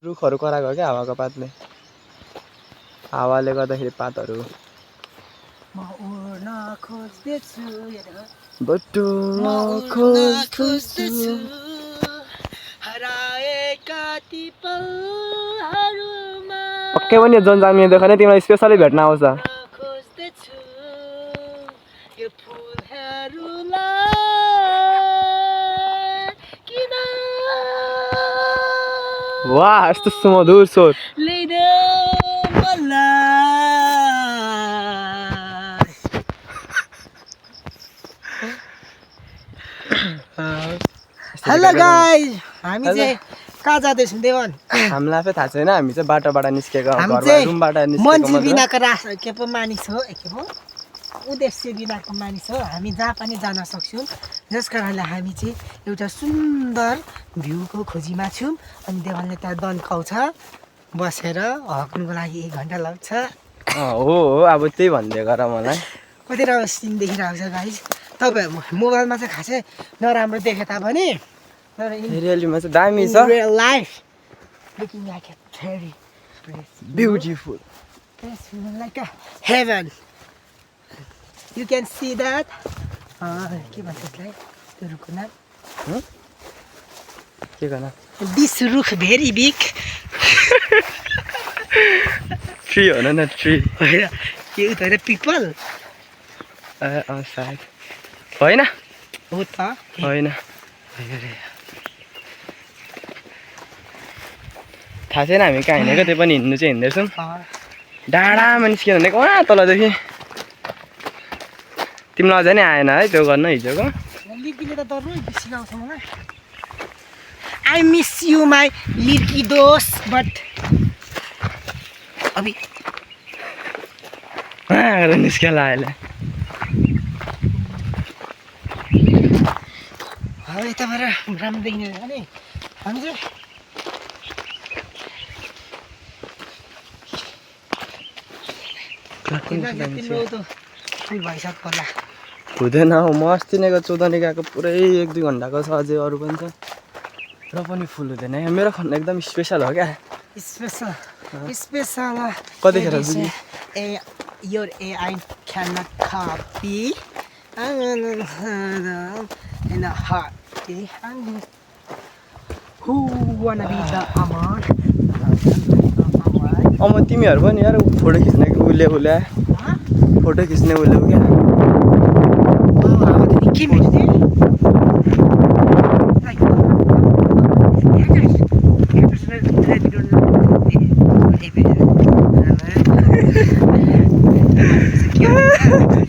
रुखहरू कराएको क्या हावाको पातले हावाले गर्दाखेरि पातहरू म उड्न खोज्दैछु बटुल्न खोज्दैछु हराएका ती पलहरूमा पक्कै पनि जोन जामिया देखाने तिमीलाई स्पेसली भेट्न आउँछ खोज्दैछु यो फुलहरूलाई किन वाह यस्तो सुमधुर स्वर ल्याइदेऊ मलाई हेलो गाइस हामी चाहिँ कहाँ जाँदैछौँ देवन हामीलाई आफै थाहा छैन हामी चाहिँ बाटोबाट निस्केको हामी घरबाट चाहिँ रुमबाट निस्केको मान्छे मात्र बिनाको के पो मानिस हो के पो उद्देश्य बिनाको मानिस हो हामी जहाँ पनि जान सक्छौँ जस कारणले हामी चाहिँ एउटा सुन्दर भ्यूको खोजीमा छौँ अनि देवनले त्यहाँ दन्काउँछ बसेर हक्नुको लागि 1 घन्टा लाग्छ हो अब त्यही भन्दै गर मलाई कति राम्रो सिन देखिरहेको छ गाइस तपाईँ मोबाइलमा चाहिँ खासै नराम्रो देखे तापनि तर रियलीमा चाहिँ दामी छ real life looking like a very beautiful like a heaven you can see that के भन्छ यसलाई त्यो रुखको नाम के गर्न this रुख very big ट्री हो न ट्री के उता पिपल सायद होइन हो त होइन थाहा छैन हामी कहाँ हिँडेको त्यो पनि हिँड्नु चाहिँ हिँड्दैछौँ डाँडामा निस्कियो भनेको वहाँ तलदेखि तिमीलाई अझै नै आएन है त्यो गर्न हिजोको लिर्कीले त डर सिकाउँछ मलाई आई मिस यु माई लिर्की दोस बट अभी निस्किहाल्यो अहिले अब यताबाट राम्रो देखिने नि हामी चाहिँ फुल भइसक्यो होला हुँदैन हौ म अस्ति नै चौधनी गएको पुरै 1-2 घन्टाको छ अझै अरू पनि छ र पनि फुल हुँदैन मेरो खन्न एकदम स्पेसल हो क्या स्पेसल कतिखेर your AI cannot copy in a heartbeat who wanna be the Amar म तिमीहरू पनि यार फोटो खिच्ने उसले फोटो खिच्ने उसले हो क्या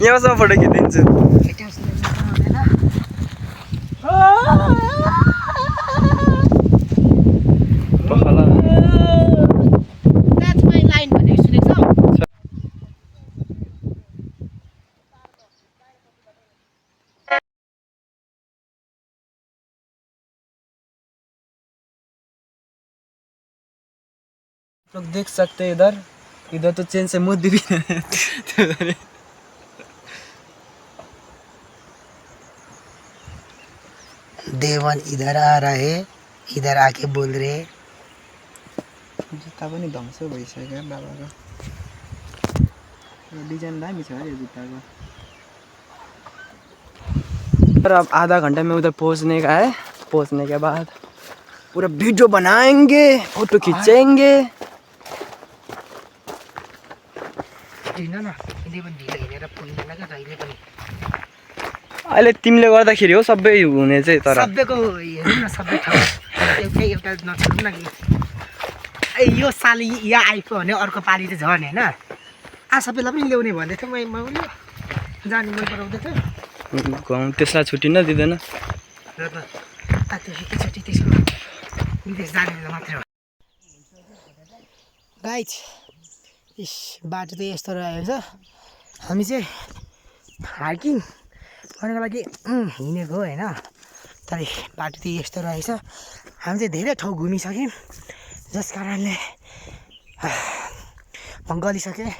यहाँसम्म फोटो खिचिदिन्छु लोग देख सकते हैं इधर तो चेन से मोदी भी देवन इधर आ रहे इधर आके बोल रहे जुत्ता पनि धम्सो भइसक्यो बाबाको डिजाइन दामी छ यो जुत्ताको पर अब आधा घंटा में उधर पहुंचने का है पहुंचने के बाद पूरा वीडियो बनाएंगे फोटो खिंचेंगे अहिले तिमीले गर्दाखेरि हो सबै हुने चाहिँ तर सबैको हेर्नु न सबै ठाउँ एउटा नछाड्नु न यो साल यहाँ आइपुग्यो भने अर्को पालि चाहिँ झन् होइन सबैलाई पनि ल्याउने भन्दै थियो मैले जानु मन पराउँदै थियो त्यसलाई छुट्टी न दिँदैन र त त्यो एकैचोटि त्यसको विदेश जाने मात्रै हो गाइज इस बाटो चाहिँ यस्तो रहेको छ हामी चाहिँ हाइकिङ गर्नको लागि हिँडेको होइन तर बाटो चाहिँ यस्तो रहेछ हामी चाहिँ धेरै ठाउँ घुमिसक्यौँ जस कारणले गलिसकेँ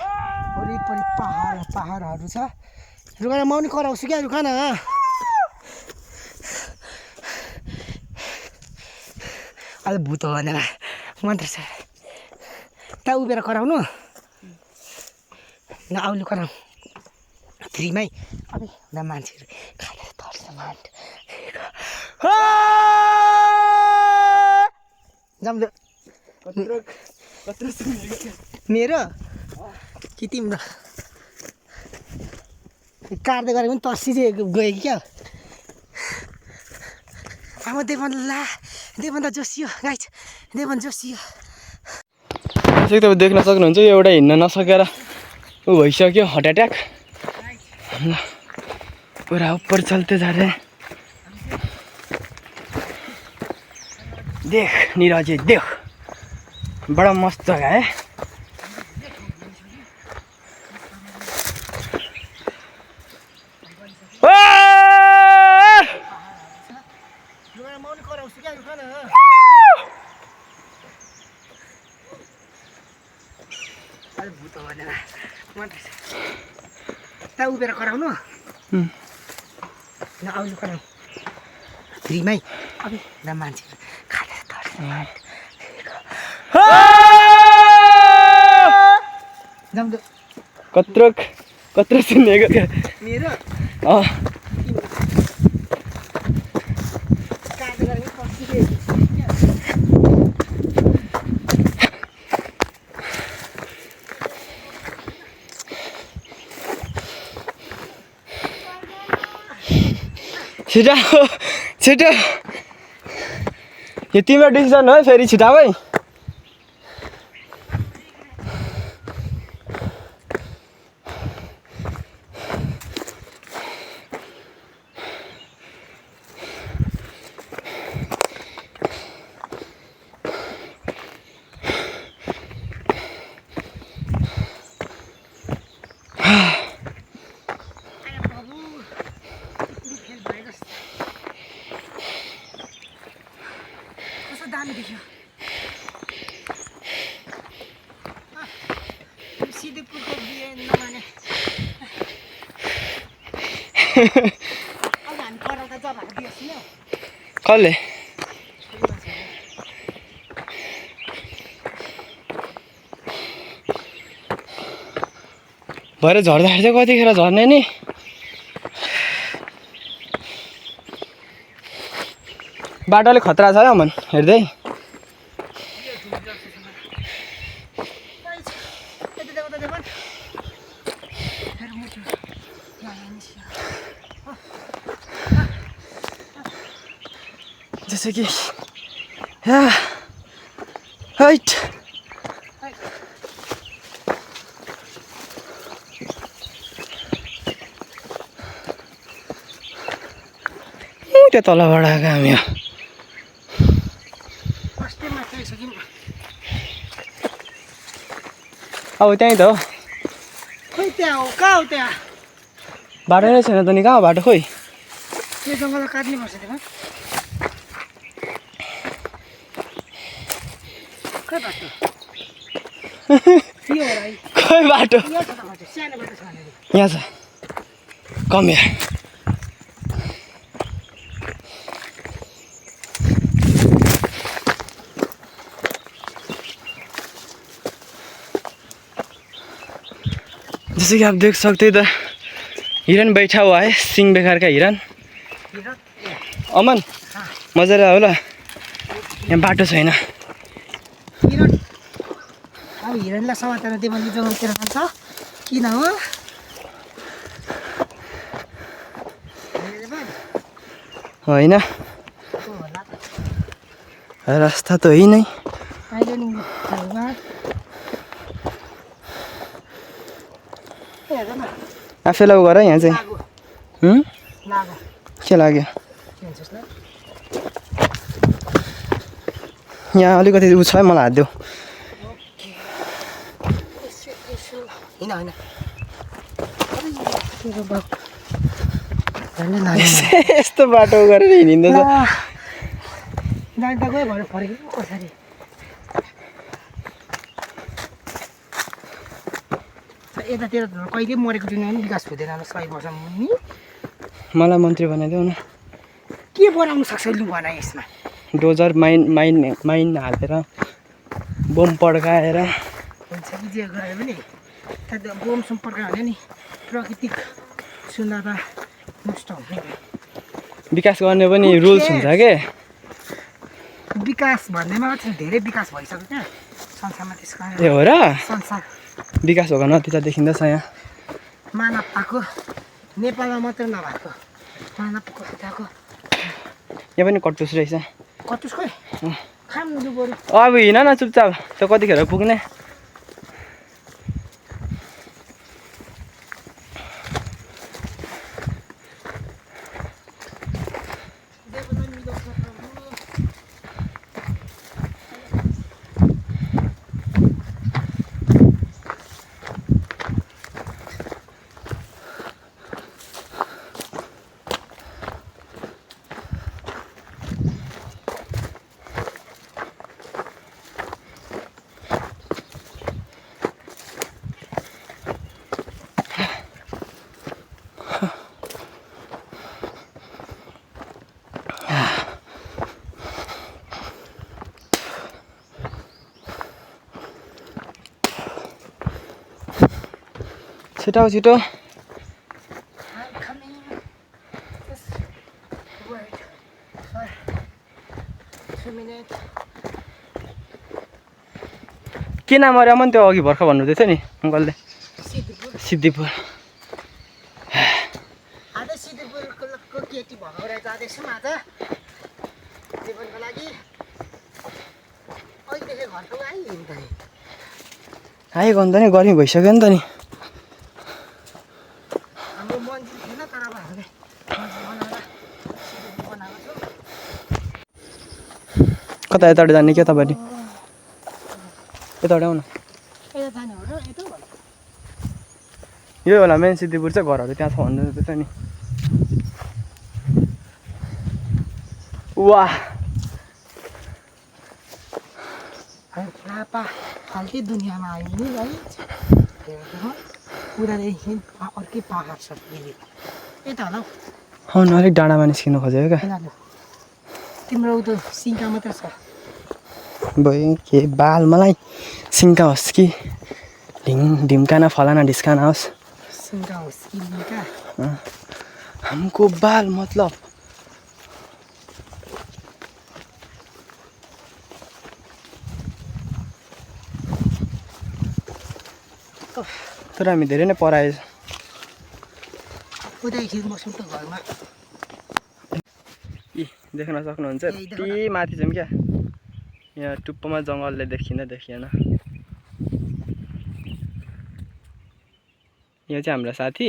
वरिपरि पहाडहरू छ रुखा म पनि कराउँछु क्या रुखा न अहिले भूत हो भनेर मन्त्र छ त उभिएर कराउनु ल आउनु कराउँ फ्रीमै अब ना मान्छेहरू खाएर तर्छ मान्ट जाउँ मेरो कि तिम्रो काट्दै गरेको पनि तर्सी चाहिँ गयो कि क्या अब देवन त जोसियो गाइज देवन जोसियो त्यसै तपाईँ देख्न सक्नुहुन्छ एउटा हिँड्न नसकेर ऊ भइसक्यो हार्ट अट्याक पूरा ऊपर चलते जा रहे हैं देख नीरज देख बड़ा मस्त जगह है त उभिएर कराउनु ल आउनु कराउँ फ्रीमै अब ना मान्छेहरू खाएर तर्छ जाउँ कत्रो सुनेको क्या मेरो अँ काट्दै गरेको तर्सिदियो छिटो छिटो यो तिम्रो डिसिजन हो फेरि छिटाऊ है दामी देख्यो सिद्धिपुरको बिहे नमाने अब हामी कराउँदा जग्गाहरू दिएछु नि कसले भएर झर्दाखेरि चाहिँ कतिखेर झर्ने नि बाटो अलिक खतरा छ है अमन हेर्दै जैसे कि हाइट त्यो तलबाट आएको हामी अब त्यहीँ त हो खोइ त्यहाँ हो कहाँ हो त्यहाँ बाटो नै छैन त नि कहाँ हो बाटो खोइ त्यो जङ्गल काट्नुपर्छ त्यहाँ खै बाटो यो हो है खोइ बाटो यो छ त बाटो सानो बाटो छ भने यहाँ छ कम यहाँ जैसे कि आप देख सकते हैं हिरन बैठा हुआ है सिंह बेकार का हिरन अमन मजाले आऊ ल यहाँ बाटो छैन अब हिरणलाई समातेर देवनले जङ्गलतिर जान्छ किन हो होइन रास्ता त होइन नै अहिले नि आफै लाउ गर यहाँ चाहिँ के लाग्यो यहाँ अलिकति उ छ है मलाई हात देऊ यस्तो बाटो गरेर हिँडिँदैछ जाँदा गयो भरे फर्क्यो कसरी यतातिर कहिले मरेको जुन पनि विकास हुँदैन 100 वर्षमा नि मलाई मन्त्री बनाइदेऊ न के बनाउनु सक्छ लु भन यसमा डोजर माइन हालेर बम पड्काएर हुन्छ कि जे गरे पनि त्यहाँ बोम सुम पड्कायो भने नि प्राकृतिक सुन्दरता नष्ट हुने विकास गर्ने पनि रुल्स हुन्छ के विकास भन्नेमा चाहिँ धेरै विकास भइसक्यो क्या संसारमा त्यस कारण ए हो र संसार विकास भएको नतिजा देखिँदैछ यहाँ मानवताको नेपालमा मात्र नभएको मानवको खुट्टाको यहाँ पनि कटुस रहेछ कटुसकै खानु बरु अब हिँड न चुपचाप त कतिखेर पुग्ने छिटो छिटो के नाम अरे मन त्यो अघि भर्खर भन्नुहुँदै थियो नि अङ्कलले सिद्धिपुर आज सिद्धिपुरको केटी भएको रहेछ जाँदैछौँ आज जीवनको लागि अहिलेदेखि घरको आइयो नि त आएको अन्त नि गर्मी भइसक्यो नि त नि हाम्रो मन्जिल थिएन तर अब हामीले मन्जिल बनाएर सिद्धिपुर बनाएको छौँ कता यताबाट जाने क्या तपाईँले यताबाट आउनु यता जाने हो र यता होला यो होला मेन सिद्धिपुर चाहिँ घरहरू त्यहाँ छ भन्दै रहेछ नि वाह हामी पुरा फाल्टै दुनियाँमा आयौँ नि है पुरादेखि अर्कै पाहाड छ यहाँनिर यता होला हौ आउनु अलिक डाँडामा निस्किनु खोजेको क्या यिनीहरू तिम्रो उतो सिङ्का मात्र छ भयो के बाल मलाई सिङ्का होस् कि ढिम्काना फलाना ढिस्काना होस् सिङ्का होस् कि लिङ्का हमको बाल मतलब तर हामी धेरै नै पराएछ उता एकछिन बस्नु त घरमा देख्न सक्नुहुन्छ यति माथि छौँ क्या यहाँ टुप्पोमा जङ्गलले देखिँदै देखिएन यो चाहिँ हाम्रो साथी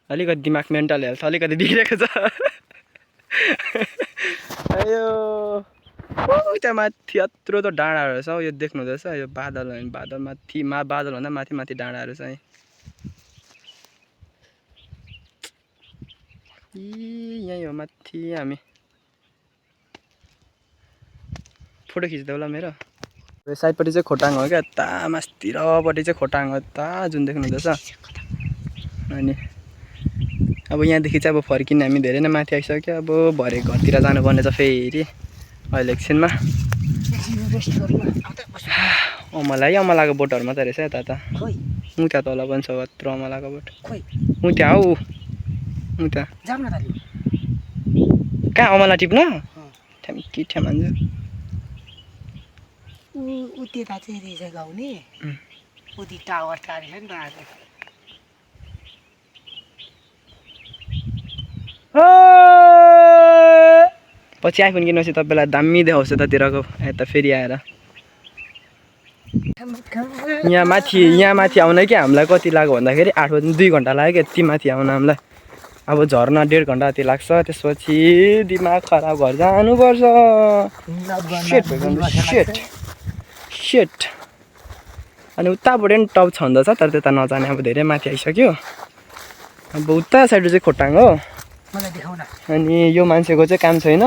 अलिकति दिमाग मेन्टल हेल्थ अलिकति बिग्रेको छ यो त्यहाँ माथि यत्रो त डाँडाहरू रहेछ हौ यो देख्नु हुँदैछ यो बादल बादल माथि बादलभन्दा माथि माथि डाँडाहरू छ है यहीँ हो माथि हामी फोटो खिच्दै होला मेरो साइडपट्टि चाहिँ खोटाङ हो क्या यता मास्तिरपट्टि चाहिँ खोटाङ हो यता जुन देख्नु हुँदैछ अनि अब यहाँदेखि चाहिँ अब फर्किने हामी धेरै नै माथि आइसक्यो अब भरे घरतिर जानुपर्ने छ फेरि अहिले एकछिनमा अमलाको बोटहरू मात्रै रहेछ यता त ऊ त्यहाँ तल पनि छ यत्रो अमलाको बोट ऊ त्यहाँ हौ ऊ त्यहाँ कहाँ अमला टिप्न ठ्याम्की ठ्यामान्छु ऊ त्यता चाहिँ रहेछ गाउने उति टावर टारेछ नि त आज पछि आइफोन किनेपछि तपाईँलाई दामी देखाउँछ त्यतिरको यता फेरि आएर यहाँ माथि आउन कि हामीलाई कति लाग्यो भन्दाखेरि 8 बजी 2 घन्टा लाग्यो क्या यति माथि आउन हामीलाई अब झर्न 1.5 घन्टा जति लाग्छ त्यसपछि दिमाग खराब घर जानुपर्छ सेट अनि उताबाट नि टप छँदैछ तर त्यता नजाने अब धेरै माथि आइसक्यो अब उता साइड चाहिँ खोटाङ हो अनि यो मान्छेको चाहिँ काम छैन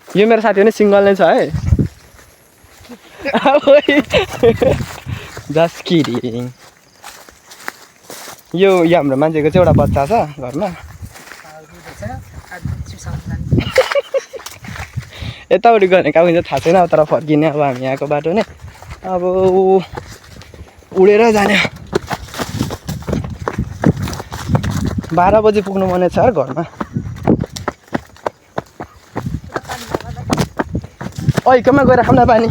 यो मेरो साथी पनि सिङ्गल नै छ है जस्ट किडिङ यो हाम्रो मान्छेको चाहिँ एउटा बच्चा छ घरमा यताउति गर्ने काम हुन्छ थाहा छैन अब तर फर्किने अब हामी यहाँको बाटो नै अब उडेर जाने 12 बजी पुग्नुपर्ने छ घरमा ओइ कमा गएर खाना पानी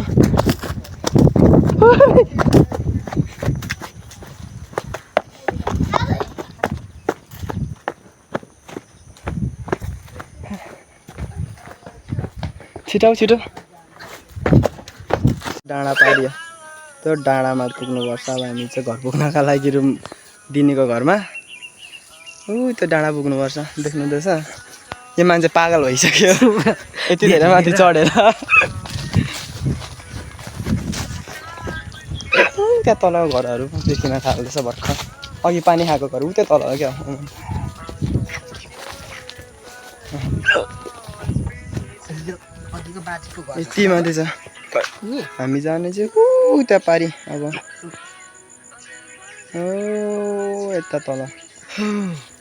छिटो छिटो डाँडा पारियो त्यो डाँडामा पुग्नुपर्छ अब हामी चाहिँ घर पुग्नका लागि रुम दिनेको घरमा त्यो डाँडा पुग्नुपर्छ देख्नुहुँदैछ यो मान्छे पागल भइसक्यो यति धेरै माथि चढेर त्यहाँ तल घरहरू देखिन थाल्दैछ भर्खर अघि पानी खाएको घर उतै तल हो क्या यति माथि छ हामी जाने चाहिँ त्यहाँ पारि अब यता तल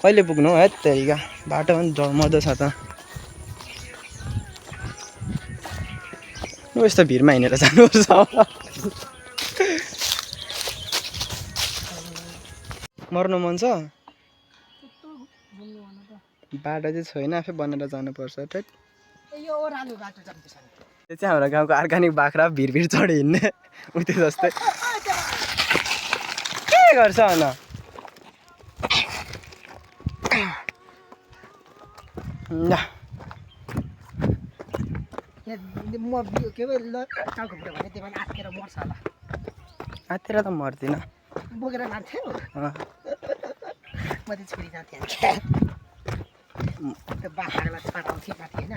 कहिले पुग्नु है त्यहीका बाटो पनि मजा छ त यस्तो भिडमा हिँडेर जानुपर्छ मर्नु मन छ बाटो चाहिँ छैन आफै बनेर जानुपर्छ यो चाहिँ हाम्रो गाउँको अर्ग्यानिक बाख्रा भिड चढी हिँड्ने उतै जस्तै के गर्छ न आत्तिर त मर्दिन बोकेर लान्थ्यो म चाहिँ छोरी जान्थेँ त्यो बाख्रालाई छाटाउँथेँ माथि होइन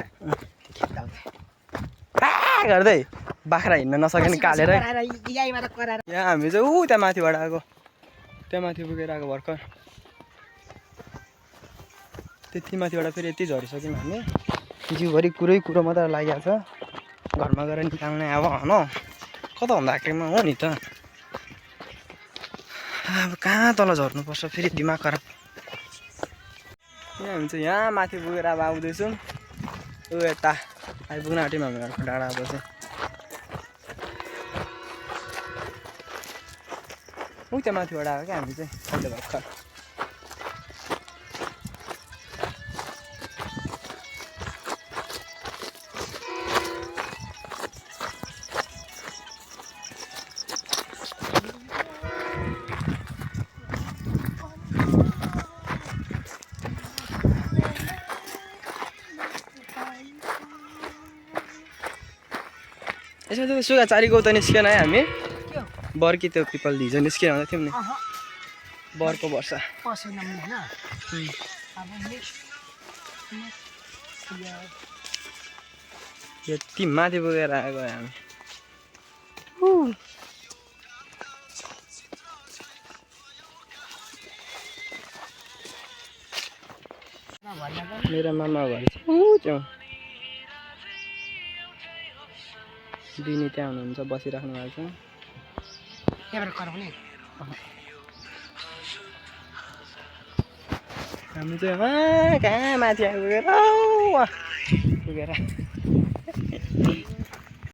गर्दै बाख्रा हिँड्न नसके नि कालेर यहाँ हामी चाहिँ त्यहाँ माथिबाट आएको त्यहाँ माथि पुगेर आएको भर्खर त्यति माथिबाट फेरि यति झरिसक्यौँ हामी जिउभरि कुरो मात्र लागेको छ घरमा गएर निकाल्ने अब भन कता भन्दा आखिरमा हो नि त अब कहाँ तल झर्नुपर्छ फेरि दिमाग खराब यहाँ हामी चाहिँ यहाँ माथि पुगेर अब आउँदैछौँ यता आइपुग्न आँट्यौँ हामी घरको डाँडा अब चाहिँ त्यहाँ माथिबाट आएको क्या हामी चाहिँ अहिले भर्खर यसमा त सुगा चारीको त निस्केन है हामी बर्की त्यो पिपल हिजो निस्केन भन्दा थियौँ नि बर्को वर्ष यति माथि पुगेर आएको हामी मेरो मामा घर चाहिँ दिनी त्यहाँ हुनुहुन्छ बसिराख्नु भएको छ हामी चाहिँ कहाँ माथि आइपुगेर